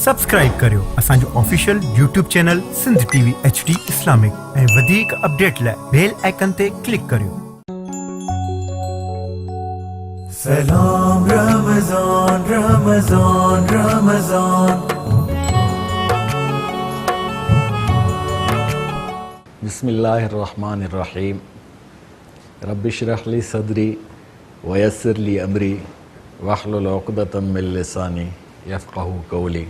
Subscribe ڪريو اسان جو official YouTube channel Sindh T V H D Islamic ۽ وڌيڪ اپڊيٽ لاء بيل آئيڪن تي ڪلڪ ڪريو. سلام رمضان رمضان رمضان. بسم الله الرحمٰن الرحيم رب اشرح لي صدري ويسر لي امري واحلل عقدة من لساني يفقهوا قولي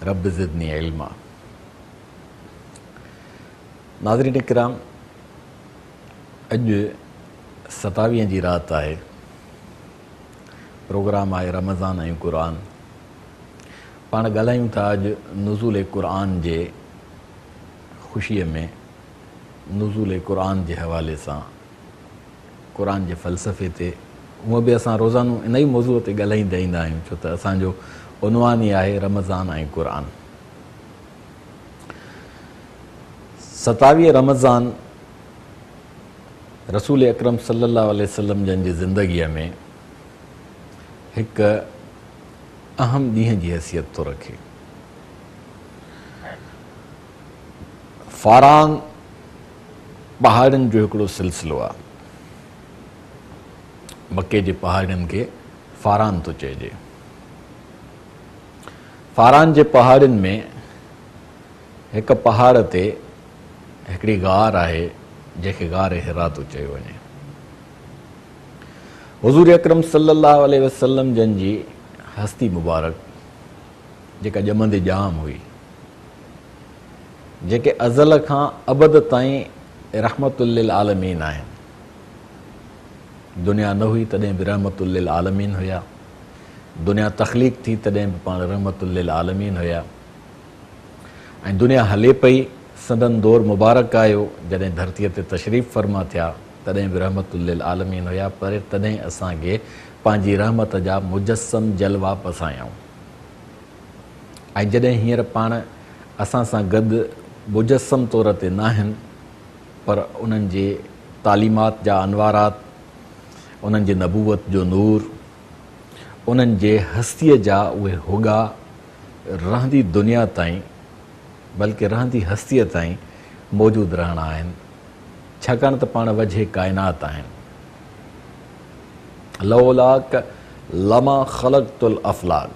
رب زدني علما ناظرين ڪرام اڄ ستاويهن جي رات آهي پروگرام آهي رمضان ۽ قرآن پاڻ ڳالهايون ٿا اڄ نزول قرآن جي خوشيء ۾ نزول قرآن جي حوالي سان قرآن جي فلسفي تي هونء به اسان روزانو ان ئي موضوع تي ڳالهائيندا ايندا آهيون ڇو ته اسان جو عنوان ئي آهي رمضان ۽ قرآن. ستاويهه رمضان رسول اڪرم صلي الله عليه وسلم جن جي زندگيء ۾ هڪ اهم ڏينهن جي حيثيت ٿو رکي. فاران پهاڙين جو هڪڙو سلسلو آهي. مڪي جي پهاڙين کي فاران ٿو چئجي. فاران جي پهاڙين ۾ هڪ پهاڙ تي هڪڙي غار آهي جنهن کي غار حرا ٿو چيو وڃي. حضور اڪرم صلي الله عليه وسلم جن جي هستي مبارڪ جيڪا ڄمندي ڄام هئي، جيڪي ازل کان ابد تائين رحمت للعالمين آهن. دنيا نه هئي تڏهن به رحمت للعالمين هيا. دنيا تخليق ٿي تڏهن به پاڻ رحمت للعالمين هيا ۽ دنيا هلي پئي سندن دور مبارڪ آيو جڏهن ڌرتيء تي تشريف فرما ٿيا تڏهن به رحمت للعالمين هيا پر تڏهن اسان کي پنهنجي رحمت جا مجسم جلوا پسايائون. ۽ جڏهن هينئر پاڻ اسان سان گڏ مجسم طور تي ناهن پر انهن جي تعليمات جا انوارات، انهن جي نبوت جو نور، انهن جي هستيء جا اهي هڳا رهندي دنيا تائين بلڪه رهندي هستيء تائين موجود رهڻا آهن ڇاڪاڻ ته پاڻ وجهه ڪائنات آهن. لولاک لما خلقت الافلاک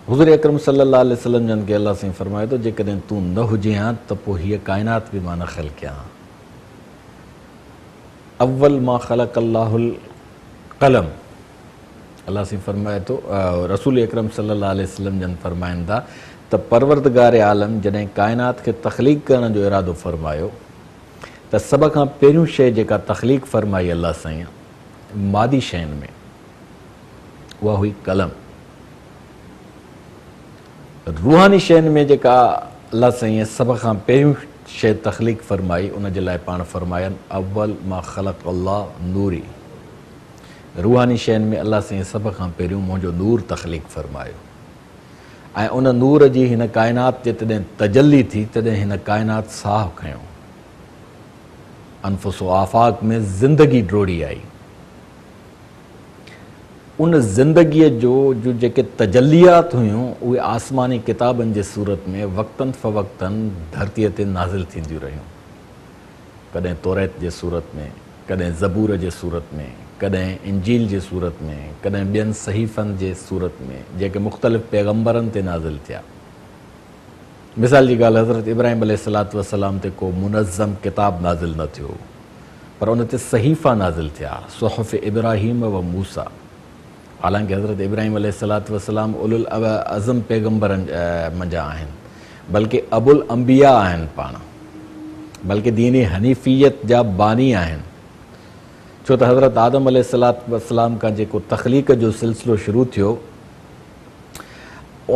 حضور اڪرم صلي الله عليه وسلم جن کي الله سائين فرمايو ته جيڪڏهن تون نه هجين ها ته پوء هيء ڪائنات به مان نه خلقيان ها. اول ما خلق الله القلم الله سائين فرمائي ٿو رسول اڪرم صلي الله عليه وسلم جن فرمائن ٿا ته پروردگار عالم جڏهن ڪائنات کي تخليق ڪرڻ جو ارادو فرمايو ته سڀ کان پهريون شيء جيڪا تخليق فرمائي الله سائين مادي شين ۾ اها هئي قلم. روحاني شين ۾ جيڪا الله سائين سڀ کان پهريون شيء تخليق فرمائي ان جي لاء پاڻ فرمائن اول ما خلق الله نوري روحاني شين ۾ الله سائين سڀ کان پهريون منهنجو نور تخليق فرمايو ۽ ان نور جي هن ڪائنات تي تڏهن تجلي ٿي تڏهن هن ڪائنات ساهه کنيو. انفس و آفاق ۾ زندگي ڊوڙي آئي. ان زندگيء جو جون جيڪي تجليات هيون اهي آسماني ڪتابن جي صورت ۾ وقتاً فوقتاً ڌرتيء تي نازل ٿينديون رهيون. ڪڏهن توريت جي صورت ۾، ڪڏهن زبور جي صورت ۾، ڪڏهن انجيل جي صورت ۾، ڪڏهن ٻين صحيفن جي صورت ۾، جيڪي مختلف پيغمبرن تي نازل ٿيا. مثال جي ڳالهه حضرت ابراهيم عليه الصلوة والسلام تي ڪو منظم ڪتاب نازل نه ٿيو پر ان تي صحيفا نازل ٿيا، صحف ابراهيم و موسيٰ. حالانڪه حضرت ابراهيم عليه الصلوة والسلام اولو العزم پيغمبرن منجهان آهن بلڪه ابو الانبياء آهن پاڻ بلڪه دين حنيفيت جا باني آهن ڇو ته حضرت آدم عليه الصلوة والسلام کان جيڪو تخليق جو سلسلو شروع ٿيو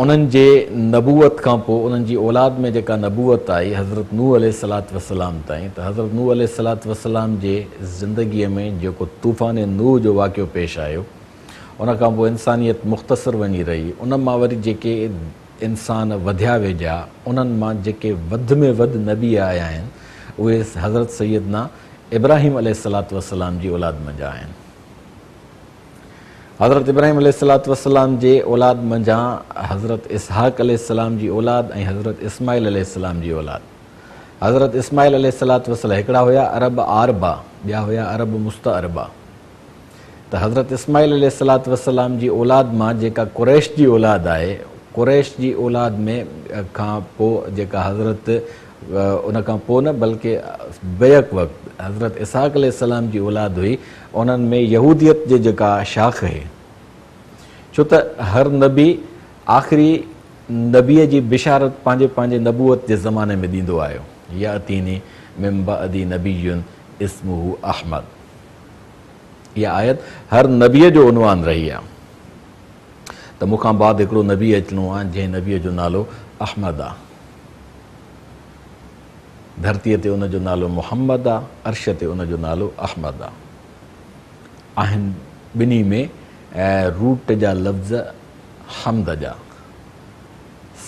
انهن جي نبوت کان پوء انهن جي اولاد ۾ جيڪا نبوت آئي حضرت نوح عليه الصلوة والسلام تائين ته حضرت نوح عليه الصلوة والسلام جي زندگيء ۾ جيڪو طوفان نوح جو واقعو پيش آيو ان کان پوء انسانيت مختصر وڃي رهي ان مان وري جيڪي انسان وڌيا ويجهيا انهن مان جيڪي وڌ ۾ وڌ نبي آيا آهن اهي حضرت سيدنا ابراهيم عليه الصلوة والسلام جي اولاد منجهان آهن. حضرت ابراهيم عليه الصلوة والسلام جي اولاد منجهان حضرت اسحاق عليه السلام جي اولاد ۽ حضرت اسماعيل عليه السلام جي اولاد. حضرت اسماعيل عليه الصلوة والسلام هڪڙا هيا عرب عاربه ٻيا هيا عرب مستعربه. ته حضرت اسماعيل عليه الصلوة والسلام جي اولاد مان جيڪا قريش جي اولاد آهي، قريش جي اولاد ۾ کان پوء جيڪا حضرت ان کان پوء نه بلڪه بيڪ وقت حضرت اسحاق عليه السلام جي اولاد هئي، انهن ۾ يهوديت جي جيڪا شاخ هئي، ڇو ته هر نبي آخري نبيء جي بشارت پنهنجي پنهنجي نبوت جي زماني ۾ ڏيندو آيو، ياتيني من بعدي نبي اسمه احمد. اها آيت هر نبيء جو عنوان رهي آهي ته مون کان بعد هڪڙو نبي اچڻو آهي جنهن نبيء جو نالو احمد آهي. ڌرتيء تي ان جو نالو محمد آهي، عرش تي ان جو نالو احمد آهي. آهن ٻنهي ۾ روٽ جا لفظ حمد جا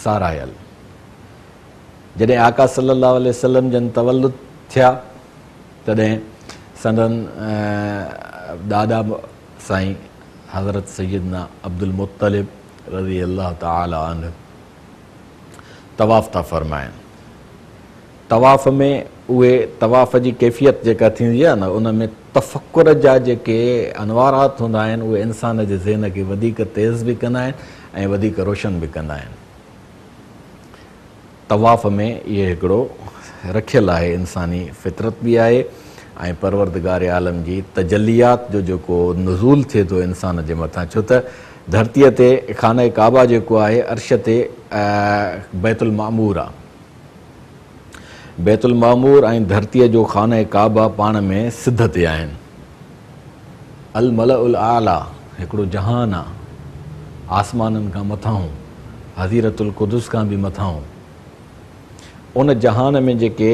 ساراهيل. جڏهن آقا صلي الله عليه وسلم جن تولد ٿيا تڏهن سندن ڏاڏا سائين حضرت سيدنا عبدالمطلب رضي الله تعالٰي عنه طواف ٿا فرمائن. طواف ۾ اهي طواف جي ڪيفيت جيڪا ٿيندي آهي نه ان ۾ تفڪر جا جيڪي انوارات هوندا آهن اهي انسان جي ذهن کي وڌيڪ تيز به ڪندا آهن ۽ وڌيڪ روشن به ڪندا آهن. طواف ۾ اهي هڪڙو رکيل آهي انساني فطرت به آهي ۽ پروردگار عالم جي تجليات جو جيڪو نزول ٿئي ٿو انسان جي مٿان ڇو ته ڌرتيء تي خانه ڪعبه جيڪو آهي عرش تي بيت المعمور آ بيت المعمور ۽ ڌرتيء جو خانه ڪعبه پاڻ ۾ سڌ تي آهن. الملأ الاعليٰ هڪڙو جهان آ، آسمانن کان مٿاهون، حظيرة القدس کان به مٿاهون. ان جهان ۾ جيڪي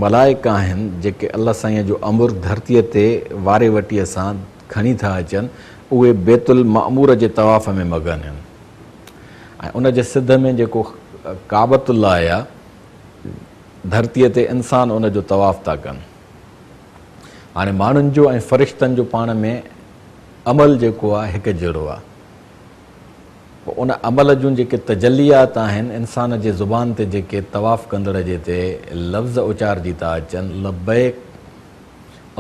ملائڪ آهن، جيڪي الله سائينء جو امر ڌرتيء تي واري وٽيء سان کڻي ٿا اچن، اهي بيت المعمور جي طواف ۾ مگن آهن ۽ ان جي سڌ ۾ جيڪو ڪعبة الله آ، ڌرتيء تي انسان ان جو طواف ٿا ڪن. هاڻي ماڻهن جو ۽ فرشتن جو پاڻ ۾ عمل جيڪو آهي هڪ جهڙو آهي. پوء ان عمل جون جيڪي تجليات آهن انسان جي زبان تي جيڪي طواف ڪندڙ جي تي لفظ اچارجي ٿا اچن لبيڪ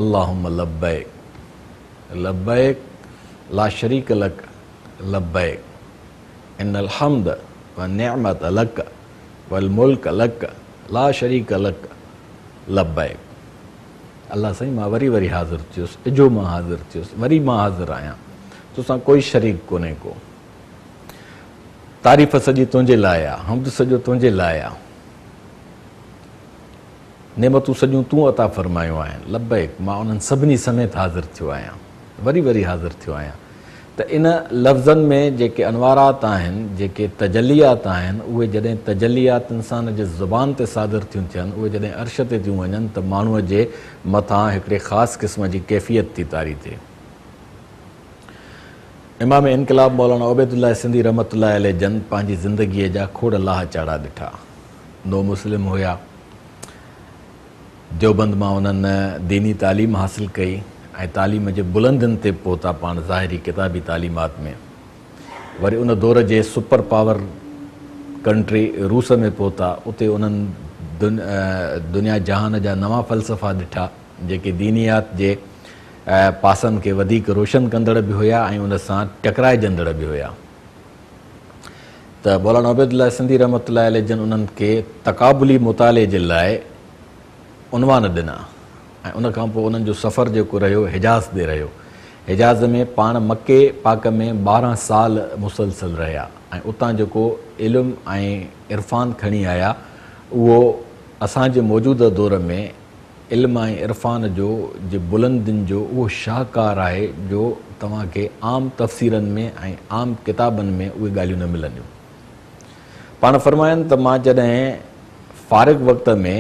اللهم لبيڪ لبيڪ لا شريڪ لڪ لبيڪ ان الحمد والنعمة لڪ والملڪ لڪ لا شريڪ لڪ لبيڪ الله سائين مان وري وري حاضر ٿيس اجهو مان حاضر ٿيس وري مان حاضر آهيان توسان ڪوئي شريڪ ڪونهي ڪو تعريف سڄي تنهنجي لاء آ حمد سڄو تنهنجي لاء آ نعمتون سڄيون تون عطا فرمايون آهن لبيڪ مان انهن سڀني سميت حاضر ٿيو آهيان وري وري حاضر ٿيو آهيان ته ان لفظن ۾ جيڪي انوارات آهن، جيڪي تجليات آهن، اهي جڏهن تجليات انسان جي زبان تي صادر ٿيون ٿين، اهي جڏهن عرش تي ٿيون وڃن ته ماڻهوء جي مٿان هڪڙي خاص قسم جي ڪيفيت ٿي طاري ٿئي. امام انقلاب مولانا عبيدالله سنڌي رحمة الله عليه جن پنهنجي زندگيء جا کوڙ لاها چاڙها ڏٺا. نو مسلم هيا. ديوبند مان انهن ديني تعليم حاصل ڪئي ۽ تعليم جي بلندين تي پهتا پاڻ ظاهري ڪتابي تعليمات ۾ وري ان دور جي سپر پاور ڪنٽري روس ۾ پهتا اتي انهن دنيا جهان جا نوان فلسفا ڏٺا جيڪي دينيات جي پاسن کي وڌيڪ روشن ڪندڙ به هيا ۽ ان سان ٽڪرائجندڙ به هيا. ته مولانا عبيدالله سنڌي رحمة الله عليه جن انهن کي تقابلي مطالعي جي لاء عنوان ڏنا ۽ ان کان پوء انهن جو سفر جيڪو رهيو حجاز ڏي رهيو. حجاز ۾ پاڻ مڪي پاڪ ۾ 12 سال مسلسل رهيا ۽ اتان جيڪو علم ۽ عرفان کڻي آيا اهو اسان جي موجوده دور ۾ علم ۽ عرفان جو جي بلندين جو اهو شاهڪار آهي جو توهان کي عام تفسيرن ۾ ۽ عام ڪتابن ۾ اهي ڳالهيون نه ملنديون. پاڻ فرمائن ته مان جڏهن فارغ وقت ۾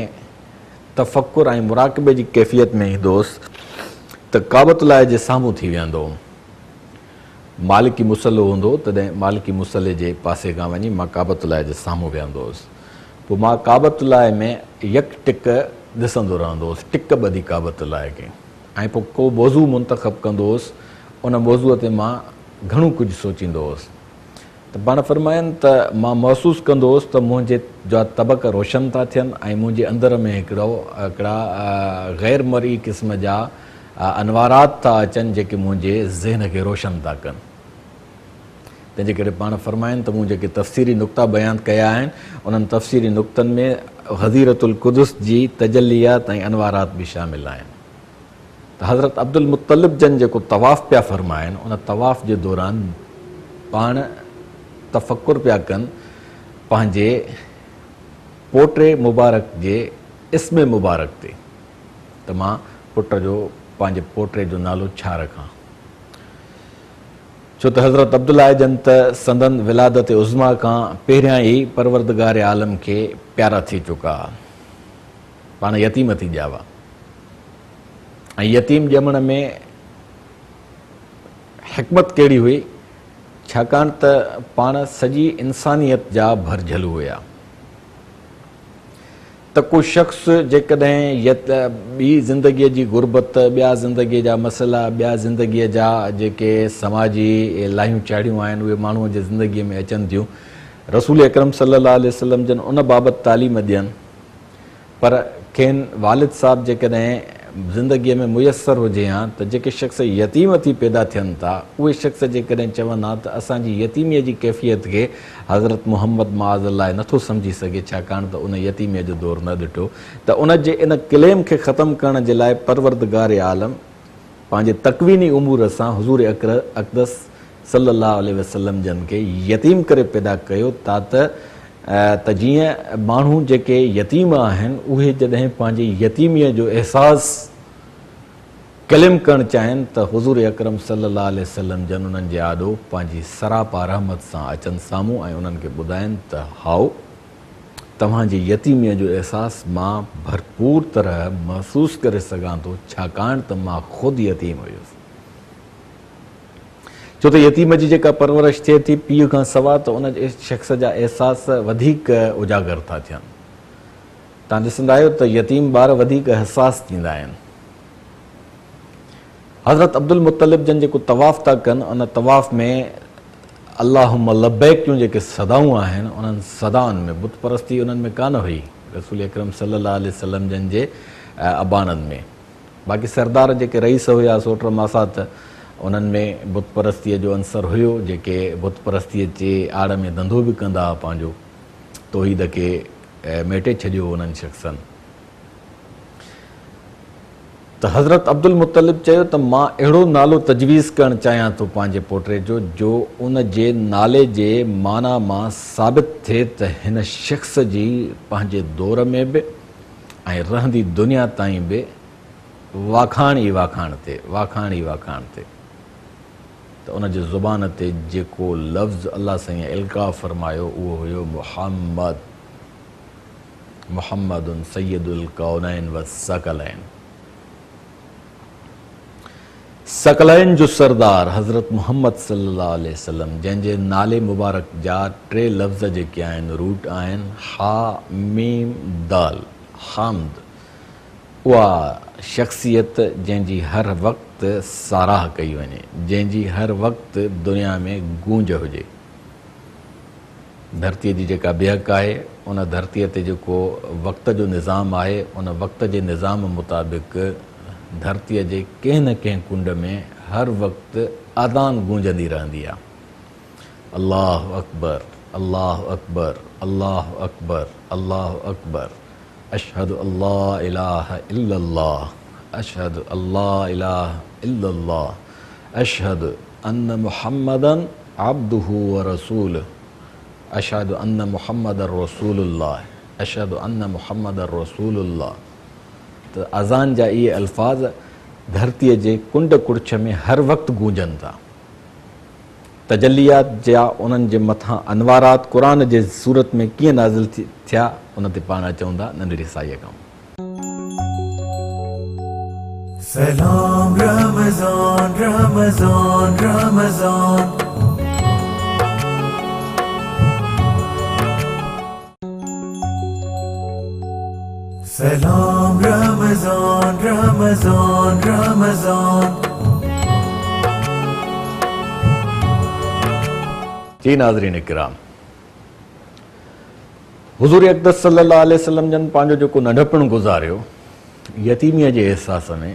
تفڪر ۽ مراقبي جي ڪيفيت ۾ ايندو هوس ته ڪعبة الله جي سامهون ٿي ويهندو هوم. مالڪي مصلو هوندو هو تڏهن مالڪي مصلي جي پاسي کان وڃي مان ڪعبة الله جي سامهون ويهندو هوس. پوء مان ڪعبة الله ۾ يڪ ٽڪ ڏسندو رهندو هوس، ٽڪ ٻڌي ڪعبة الله کي ۽ پوء ڪو موضوع منتخب ڪندو هوس، ان موضوع تي مان گهڻو ڪجهه سوچيندو هوس. ته پاڻ فرمائن ته مان محسوس ڪندو هوس ته منهنجي جا طبق روشن ٿا ٿين ۽ منهنجي اندر ۾ هڪڙو هڪڙا غير مرئي قسم جا انوارات ٿا اچن جيڪي منهنجي ذهن کي روشن ٿا ڪن. تنهن جي ڪري پاڻ فرمائن ته مون جيڪي تفسيري نڪتا بيان ڪيا آهن انهن تفسيري نڪتن ۾ حظيرة القدس جي تجليات ۽ انوارات به شامل آهن. ته حضرت عبدالمطلب جن جيڪو طواف پيا فرمائن ان طواف جي دوران پاڻ تفڪر پيا ڪن پنهنجي پوٽي مبارڪ جي اسم مبارڪ تي ته مان پٽ جو پنهنجي پوٽي جو نالو ڇا رکان ڇو ته حضرت عبدالله جن ته سندن ولادت عظميٰ کان پهريان ئي پروردگار عالم کي پيارا ٿي چڪا ها. پاڻ يتيم ٿي ڄاوا ۽ يتيم ڄمڻ ۾ حڪمت ڪهڙي هئي ڇاڪاڻ ته پاڻ سڄي انسانيت جا ڀرجهلو هيا ته ڪو شخص جيڪڏهن ٻي زندگيء جي غربت، ٻيا زندگيء جا مسئلا، ٻيا زندگيء جا جيڪي سماجي لاهيون چاڙهيون آهن اهي ماڻهوء جي زندگيء ۾ اچن ٿيون. رسول اڪرم صلي الله عليه وسلم جن ان بابت تعليم ڏين. پر کين والد صاحب جيڪڏهن زندگيء ۾ ميسر هجي هان ته جيڪي شخص يتيم ٿي پيدا ٿين ٿا اهي شخص جيڪڏهن چون ها ته اسان جي يتيميء جي ڪيفيت کي حضرت محمد معاذ الله نٿو سمجهي سگهي ڇاڪاڻ ته ان يتيميء جو دور نه ڏٺو ته ان جي ان ڪليم کي ختم ڪرڻ جي لاء پروردگار عالم پنهنجي تڪويني امور سان حضور اقدس صلّي الله عليه وسلّم جن کي يتيم ڪري پيدا ڪيو تاته ته جيئن ماڻهو جيڪي يتيم آهن اهي جڏهن پنهنجي يتيميء جو احساس ڪليم ڪرڻ چاهين ته حضور اڪرم صلّي الله عليه وسلّم جن انهن جي آڏو پنهنجي سراپا رحمت سان اچن سامهون ۽ انهن کي ٻڌائين ته هائو توهان جي يتيميء جو احساس مان ڀرپور طرح محسوس ڪري سگهان ٿو ڇاڪاڻ ته مان خود يتيم هيس. ڇو ته يتيم جي جيڪا پرورش ٿئي ٿي پيء کان سوا ته ان شخص جا احساس وڌيڪ اجاگر ٿا ٿين. توهان ڏسندا آهيو ته يتيم ٻار وڌيڪ حساس ٿيندا آهن. حضرت عبدالمطلب جن جيڪو طواف ٿا ڪن ان طواف ۾ اللهم لبيڪ جون جيڪي صدائون آهن انهن صدائن ۾ بت پرستي انهن ۾ ڪانه هئي رسول اڪرم صلي الله عليه وسلم جن جي اباڻن ۾ باقي سردار جيڪي رئيس هيا سوٽ ماسات انهن ۾ بت پرستيء جو عنصر هيو جيڪي بت پرستيء جي آڙ ۾ ڌنڌو به ڪندا هئا پنهنجو توحيد کي ميٽي ڇڏيو انهن شخصن ته حضرت عبدالمطلب چيو ته مان اهڙو نالو تجويز ڪرڻ چاهيان ٿو پنهنجي پوٽي جو جو ان جي نالي جي معنيٰ مان ثابت ٿئي ته هن شخص جي پنهنجي دور ۾ به ۽ رهندي دنيا تائين به واکاڻ ئي واکاڻ ٿئي، واکاڻ ئي واکاڻ ٿئي. ته ان جي زبان تي جيڪو لفظ الله سائينء القاء فرمايو اهو هيو محمد. محمد سيد الڪونين والثقلين ثقلين جو سردار حضرت محمد صلي الله عليه وسلم جنهن جي نالي مبارڪ جا ٽي لفظ جيڪي آهن روٽ آهن حا ميم دال حامد اها شخصيت جنهن جي هر وقت ساراهه ڪئي وڃي جنهن جي هر وقت دنيا ۾ گونج هجي. ڌرتيء جي جيڪا بيهڪ آهي، ان ڌرتيء تي جيڪو وقت جو نظام آهي، ان وقت جي نظام مطابق ڌرتيء جي ڪنهن نه ڪنهن ڪنڊ ۾ هر وقت اذان گونجندي رهندي آهي. الله اڪبر الله اڪبر الله اڪبر الله اڪبر اشهد الله اله الا الله اشهد الله اله الا الله اشهد ان محمدا عبده ورسوله اشهد ان محمدا رسول الله اشهد ان محمدا رسول الله ته اذان جا اهي الفاظ ڌرتيء جي ڪنڊ ڪڙڇ ۾ هر وقت گونجن ٿا. تجليات جا انهن جي مٿان انوارات قرآن جي صورت ۾ ڪيئن نازل ٿيا ان تي پاڻ اچون ٿا ننڍڙي سائيء کان. سلام رمضان رمضان رمضان. سلام رمضان رمضان رمضان. جي ناظرين ڪرام! حضور اقدس صلي الله عليه وسلم جن پنهنجو جيڪو ننڍپڻ گذاريو يتيميء جي احساس ۾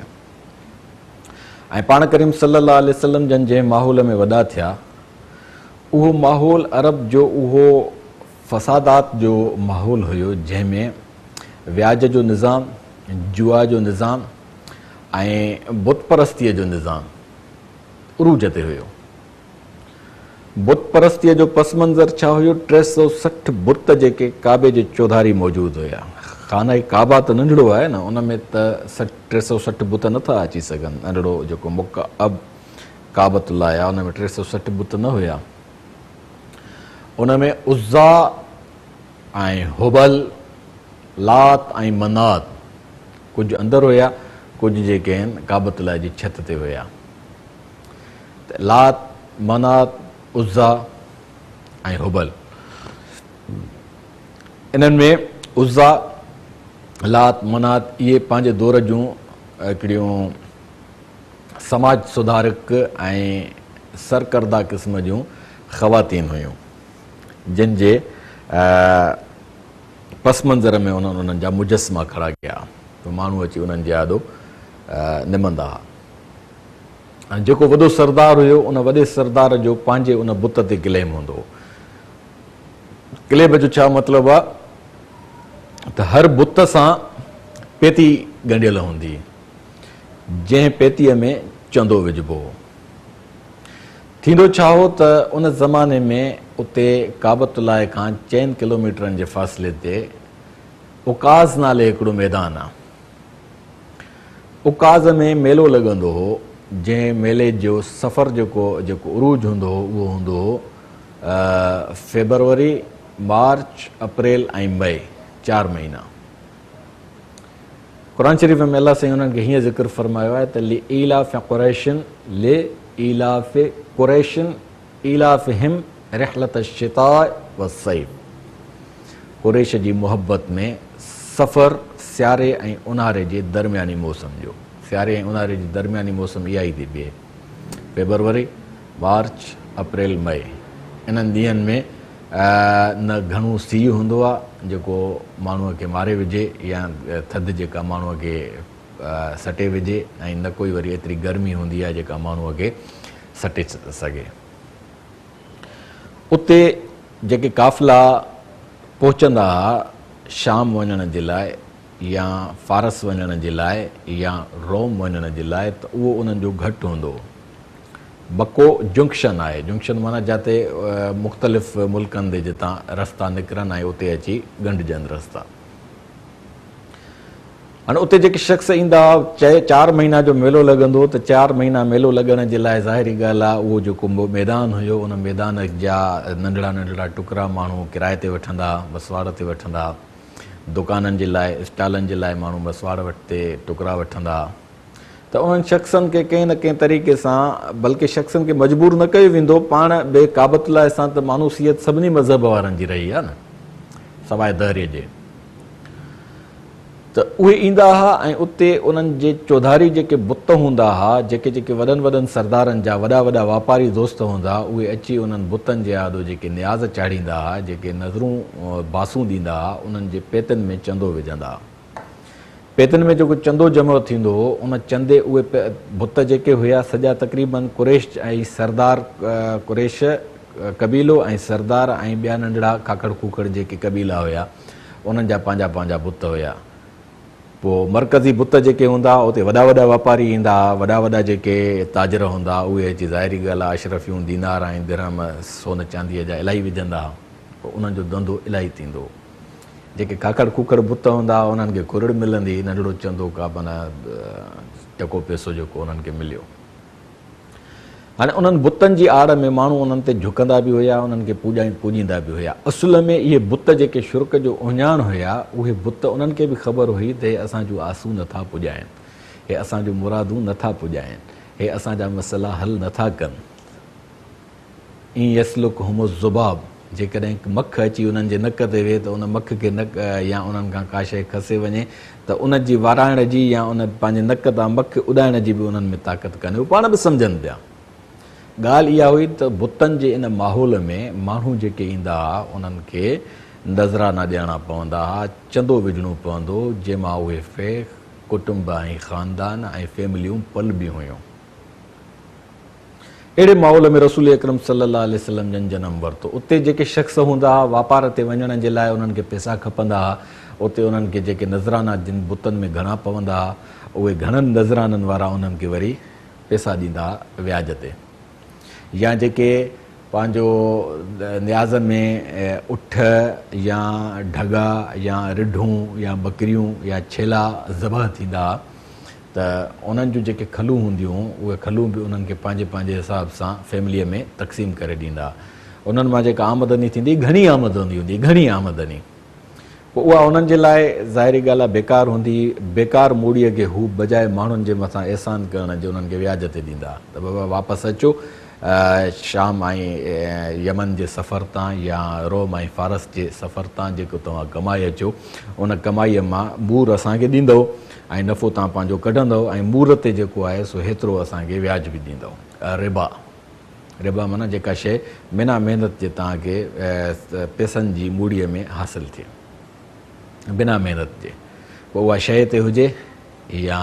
۽ پاڻ ڪريم صلي الله عليه وسلم جن جنهن ماحول ۾ وڏا ٿيا اهو ماحول عرب جو اهو فسادات جو ماحول هيو جنهن ۾ وياج جو نظام، جوا جو نظام ۽ بت پرستيء جو نظام عروج تي هيو. بت پرستيء جو پس منظر ڇا هيو؟ 360 بت جيڪي ڪعبي جي چوڌاري موجود هيا. خانه ڪعبه ته ننڍڙو آهي نه، ان ۾ ته 360 بت نه ٿا اچي سگهن. ننڍڙو جيڪو مڪعب ڪعبة الله آهي، ان ۾ 360 بت نه هيا. ان ۾ عزيٰ ۽ هبل، لات ۽ منات ڪجهه اندر هيا، ڪجهه جيڪي آهن ڪعبة الله جي ڇت تي هيا. ته لات، منات، عزيٰ ۽ هبل. انهن ۾ عزيٰ، لات، منات اهي پنهنجي دور جون هڪڙيون سماج سڌارڪ ۽ سرڪرده قسم جون خواتين هيون، جن جي پس منظر ۾ انهن انهن جا مجسما کڙا ڪيا ته ماڻهو اچي انهن جي آڏو نمندا ها. ۽ جيڪو وڏو سردار هيو ان وڏي سردار جو پنهنجي ان بت تي ڪليم هوندو هو. ڪليم جو ڇا مطلب آ ته هر بت سان پيتي ڳنڍيل هوندي جنهن پيتيء ۾ چندو وجهبو هو. ٿيندو ڇا هو ته ان زماني ۾ اتي ڪعبة الله کان چئن ڪلوميٽرن جي فاصلي تي عڪاظ نالي هڪڙو ميدان آ. عڪاظ ۾ ميلو لڳندو هو، جنهن ميلي جو سفر جيڪو جيڪو عروج هوندو هو اهو هوندو هو فيبروري، مارچ، اپريل ۽ مئي چار مهينا. قرآن شريف ۾ الله سائين انهن کي هيئن ذڪر فرمايو آهي ته لإيلاف قريش لإيلاف قريش ايلافهم رحلة الشتاء والصيف قريش جي محبت ۾ سفر سياري ۽ اونهاري جي درمياني موسم جو، سياري ۽ اونهاري جي درمياني موسم اها ئي ٿي پئي، فيبروري، مارچ، اپريل، مئي، انهن ڏينهن ۾ نه گهڻو سيء هوندو آهي جيڪو ماڻهوء کي ماري وجهي يا ٿڌ جيڪا ماڻهوء کي سٽي وجهي ۽ نه ڪوئي وري ايتري گرمي هوندي آهي جيڪا ماڻهوء کي سٽي سگهي. اتي جيڪي قافلا پهچندا ها شام وڃڻ جي لاء يا فارس وڃڻ جي لاء يا روم وڃڻ جي لاء ته اهو انهن جو گهٽ هوندو هو. مڪو جنڪشن آهي، جنڪشن معنيٰ جاتي مختلف ملڪن the جتان رستا نڪرن ۽ اتي اچي ڳنڍجن رستا. هاڻي اتي جيڪي شخص ايندا ها، چئي چار مهينا جو ميلو لڳندو هو ته چار مهينا ميلو لڳڻ جي لاء ظاهري ڳالهه آهي اهو جيڪو ميدان هيو ان ميدان جا ننڍڙا ننڍڙا ٽڪرا ماڻهو ڪرائي تي وٺندا ها، مسواڙ تي وٺندا ها، دڪانن جي لاء اسٽالن جي لاء ماڻهو مسواڙ تي ٽڪرا وٺندا ها ته انهن شخصن کي ڪنهن نه ڪنهن طريقي سان بلڪه شخصن کي مجبور نه ڪيو ويندو پاڻ به ڪعبة الله سان ته مانوسيت سڀني مذهب وارن جي رهي آهي نه سواء دهري جي. ته اهي ايندا ها ۽ اتي انهن جي چوڌاري جيڪي بت هوندا ها، جيڪي جيڪي وڏن وڏن سردارن جا وڏا وڏا واپاري دوست هوندا ها، اهي اچي انهن بتن جي آڏو جيڪي نياز چاڙهيندا ها، جيڪي نذرون باسون ڏيندا ها، انهن جي پيتين ۾ چندو وجهندا ها. پيتين ۾ جيڪو چندو جمع ٿيندو هو، ان چندي اهي بت جيڪي هيا، سڄا تقريباً قريش ۽ سردار قريش قبيلو ۽ سردار ۽ ٻيا ننڍڙا کاکڙ کوکڙ جيڪي قبيلا هيا، انهن جا پنهنجا پنهنجا بت هيا. پوء مرڪزي بت جيڪي هوندا هئا، اتي وڏا وڏا واپاري ايندا هئا، وڏا وڏا جيڪي تاجر هوندا هئا، اهي اچي ظاهري ڳالهه آهي اشرفيون، دينار ۽ درهم سون چانديء جا الاهي وجهندا هئا. پوء انهن جو ڌنڌو الاهي ٿيندو هو. جيڪي کاکڙ کوکڙ بت هوندا هئا، انهن کي کرڙ ملندي هئي، ننڍڙو چندو ڪا معنيٰ ٽڪو پئسو جيڪو انهن کي مليو. هاڻي انهن بتن جي آڙ ۾ ماڻهو انهن تي جهڪندا به هيا، انهن کي پوڄيندا به هيا. اصل ۾ اهي بت جيڪي شرڪ جو اهڃاڻ هيا، اهي بت انهن کي به خبر هئي ته هي اسان جون آسون نه ٿا پڄائين، هي اسان جون مرادون نه ٿا پڄائين، هي اسان جا مسئلا حل نه ٿا ڪن. ان يسلڪهم الذباب، جيڪڏهن مک اچي انهن جي نڪ تي ويهي ته ان مک کي نڪ يا انهن کان ڪا شيء کسي وڃي ته ان جي وارائڻ جي يا ان پنهنجي نڪ تان مک اڏائڻ جي به انهن ۾ طاقت ڪانهي. هو پاڻ به سمجهن پيا. ڳالهه اها هئي ته بتن جي ان ماحول ۾ ماڻهو جيڪي ايندا ها انهن کي نذرانا ڏيڻا پوندا ها، چندو وجهڻو پوندو هو، جنهن مان اهي فيخ، ڪٽنب ۽ خاندان ۽ فيمليون پلبيون هيون. اهڙي ماحول ۾ رسول اڪرم صلي الله عليه وسلم جن جنم ورتو. اتي جيڪي شخص هوندا ها، واپار تي وڃڻ جي لاء انهن کي پئسا کپندا ها، اتي انهن کي جيڪي نذرانا جن بتن ۾ گهڻا پوندا ها، اهي گهڻن نذرانن وارا انهن کي وري پئسا ڏيندا ها وياج تي. يا جيڪي پنهنجو نياز ۾ اٺ يا ڍڳا يا رڍون يا ٻڪريون يا ڇيلا ذبح ٿيندا ها ته انهن جون جيڪي کلون هونديون هيون اهي کلون به انهن کي پنهنجي پنهنجي حساب سان فيمليء ۾ تقسيم ڪري ڏيندا ها. انهن مان جيڪا آمدني ٿيندي هئي گهڻي آمدني هوندي هئي گهڻي آمدني. پوء اها انهن جي لاء ظاهري ڳالهه آهي بيڪار هوندي هئي. بيڪار موڙيء کي هو بجاء ماڻهن جي مٿان احسان ڪرڻ جي انهن کي وياج تي ڏيندا ها ته بابا واپس اچو شام ۽ يمن جي سفر تان يا روم ۽ فارس جي سفر تان جيڪو توهان ڪمائي اچو ان ڪمائيء مان مور اسان کي ڏيندؤ ۽ نفعو توهان پنهنجو ڪڍندؤ ۽ مور تي جيڪو آهي سو هيترو اسان کي وياج به ڏيندؤ. ربا. ربا معنيٰ جيڪا شيء بنا محنت جي توهان کي پئسن جي موڙيء ۾ حاصل ٿئي. بنا محنت جي. پوء اها شيء تي هجي يا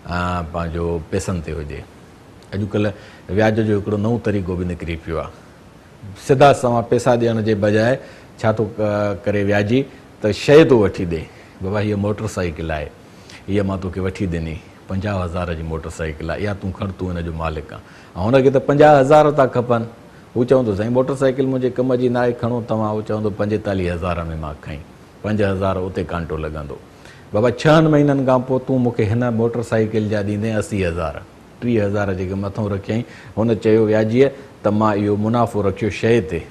پنهنجو پئسن تي هجي. اڄڪلهه وياج جو هڪڙو نئون طريقو به نڪري پيو آهي. سڌا سنوان پئسا ڏيڻ جي بجاء ڇا ٿو ڪري وياجي ته شيء ٿو وٺي ڏي. بابا هيء موٽر سائيڪل آهي. هيء مان توکي وٺي ڏني. 50 هزار جي موٽر سائيڪل آهي. اها تون کڻ تون هن جو مالڪ آن. ۽ هن کي ته 50 هزار ٿا کپن. هو چوندو سائين موٽر سائيڪل منهنجي ڪم جي ناهي کڻو توهان. هو چوندو 45 هزار ۾ مان کنئي. 5 هزار اتي ڪانٽو لڳندو. بابا ڇهن مهينن کان پوء تون مون کي هن موٽر سائيڪل جا ڏيندين 80 هزار. 30 هزار جيڪي مٿئون رکيائين. هن چيو وياجيء ته مان اهو منافعو رکيو شيء تي.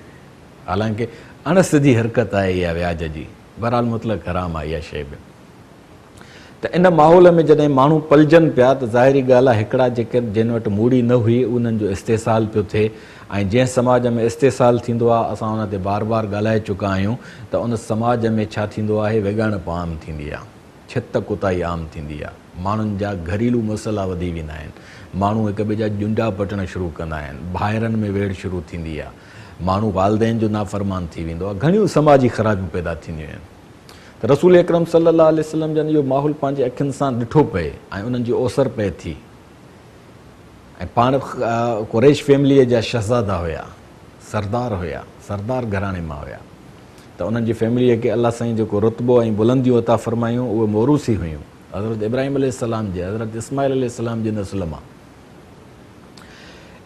حالانڪه اڻ سڌي حرڪت آهي اها وياج جي. بهرحال مطلق حرام آهي اها شيء به. ته ان ماحول ۾ جڏهن ماڻهو پلجن پيا ته ظاهري ڳالهه آهي هڪڙا جيڪي جن وٽ موڙي نه هئي انهن جو استحصال پيو ٿئي ۽ جنهن سماج ۾ استحصال ٿيندو آهي اسان ان تي بار بار ڳالهائي چڪا آهيون ته ان سماج ۾ ڇا ٿيندو آهي ويڳاڻپ عام ٿيندي آهي ڇت ڪتائي عام ٿيندي آهي ماڻهن جا گهريلو مسئلا وڌي ويندا آهن ماڻهو هڪ ٻئي جا ڄنڊا پٽڻ شروع ڪندا آهن ڀائرن ۾ ويڙهه شروع ٿيندي آهي ماڻهو والدين جو نافرمان ٿي ويندو آهي گهڻيون سماجي خرابيون پيدا ٿينديون آهن. ته رسول اڪرم صلي الله عليه وسلم جن اهو ماحول پنهنجي اکين سان ڏٺو پئي ۽ انهن جي اوسر پئي ٿي ۽ پاڻ قريش فيمليء جا شهزادا هيا، سردار هيا، سردار گهراڻي مان هيا ته انهن جي فيمليء کي الله سائين جيڪو رتبو ۽ بلنديون عطا فرمايون اهي موروثي هيون حضرت ابراهيم عليه السلام جي حضرت اسماعيل عليه السلام جي نسل مان.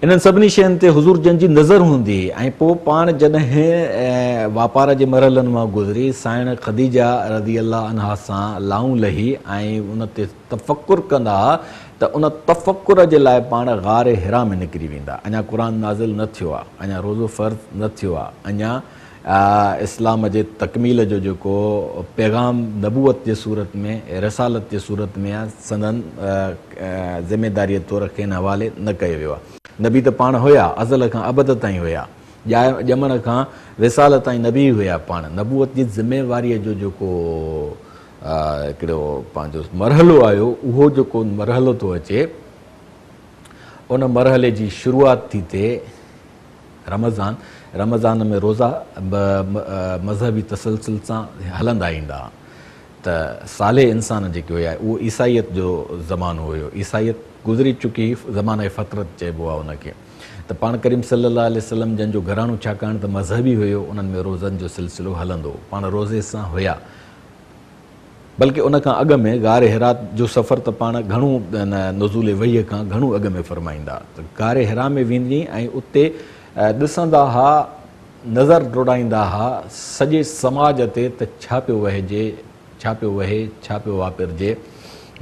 انهن سڀني شين تي حضور جن جي نظر هوندي هئي ۽ پوء پاڻ جڏهن واپار جي مرحلن مان گذري سائڻ خديجه رضي الله عنها سان لائون لهي ۽ ان تي تفڪر ڪندا ها ته ان تفڪر جي لاء پاڻ غار حرا ۾ نڪري ويندا. اڃا قرآن نازل نه ٿيو آهي، اڃا روزو فرض نه ٿيو آهي، اڃا اسلام جي تڪميل جو جيڪو پيغام نبوت جي صورت ۾ رسالت جي صورت ۾ سندن ذميداريء طور کين حوالي نه ڪيو ويو آهي. نبي ته پاڻ هيا، ازل کان ابد تائين هيا، ڄمڻ کان وصال تائين نبي هيا پاڻ نبوت جي ذميواريء جو جيڪو هڪڙو پنهنجو مرحلو آيو اهو جيڪو مرحلو ٿو اچي ان مرحلي جي شروعات ٿي ٿئي رمضان، رمضان ۾ روزا به مذهبي تسلسل سان هلندا ايندا ها ته صالح انسان جيڪي هيا اهو عيسائيت جو زمانو هيو، عيسائيت گذري چڪي هئي، زمانه فترت چئبو آهي ان کي ته پاڻ ڪريم صلي الله عليه وسلم جن جو گهراڻو ڇاڪاڻ ته مذهبي هيو انهن ۾ روزن جو سلسلو هلندو هو، پاڻ روزي سان هيا. بلڪه ان کان اڳ ۾ غار حرا جو سفر ته پاڻ گهڻو نزول وحي کان گهڻو اڳ ۾ فرمائيندا ته غار حرا ۾ ويندي ۽ اتي ڏسندا ها نظر ڊوڙائيندا ها سڄي سماج تي ته ڇا پيو وهجي ڇا پيو وهي ڇا پيو واپرجي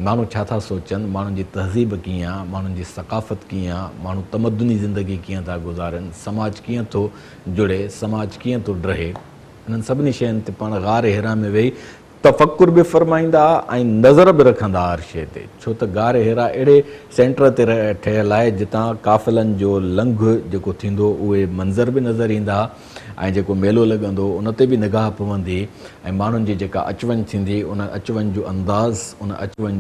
ماڻهو ڇا ٿا سوچن ماڻهن جي تهذيب ڪيئن آ ماڻهن جي ثقافت ڪيئن آ ماڻهو تمدني زندگي ڪيئن ٿا گذارين سماج ڪيئن ٿو جڙي سماج ڪيئن ٿو ڊهي انهن سڀني شين تي پاڻ غار حرا ۾ ويهي تفڪر به فرمائيندا ها ۽ نظر به رکندا ها هر شيء تي، ڇو ته غار حرا اهڙي سينٽر تي ٺهيل آهي جتان قافلن جو لنگهه جيڪو ٿيندو اهي منظر به نظر ايندا ۽ جيڪو ميلو لڳندو ان تي به نگاهه پوندي ۽ ماڻهن جي جيڪا اچ وڃ ٿيندي ان اچ وڃ جو انداز ان اچ وڃ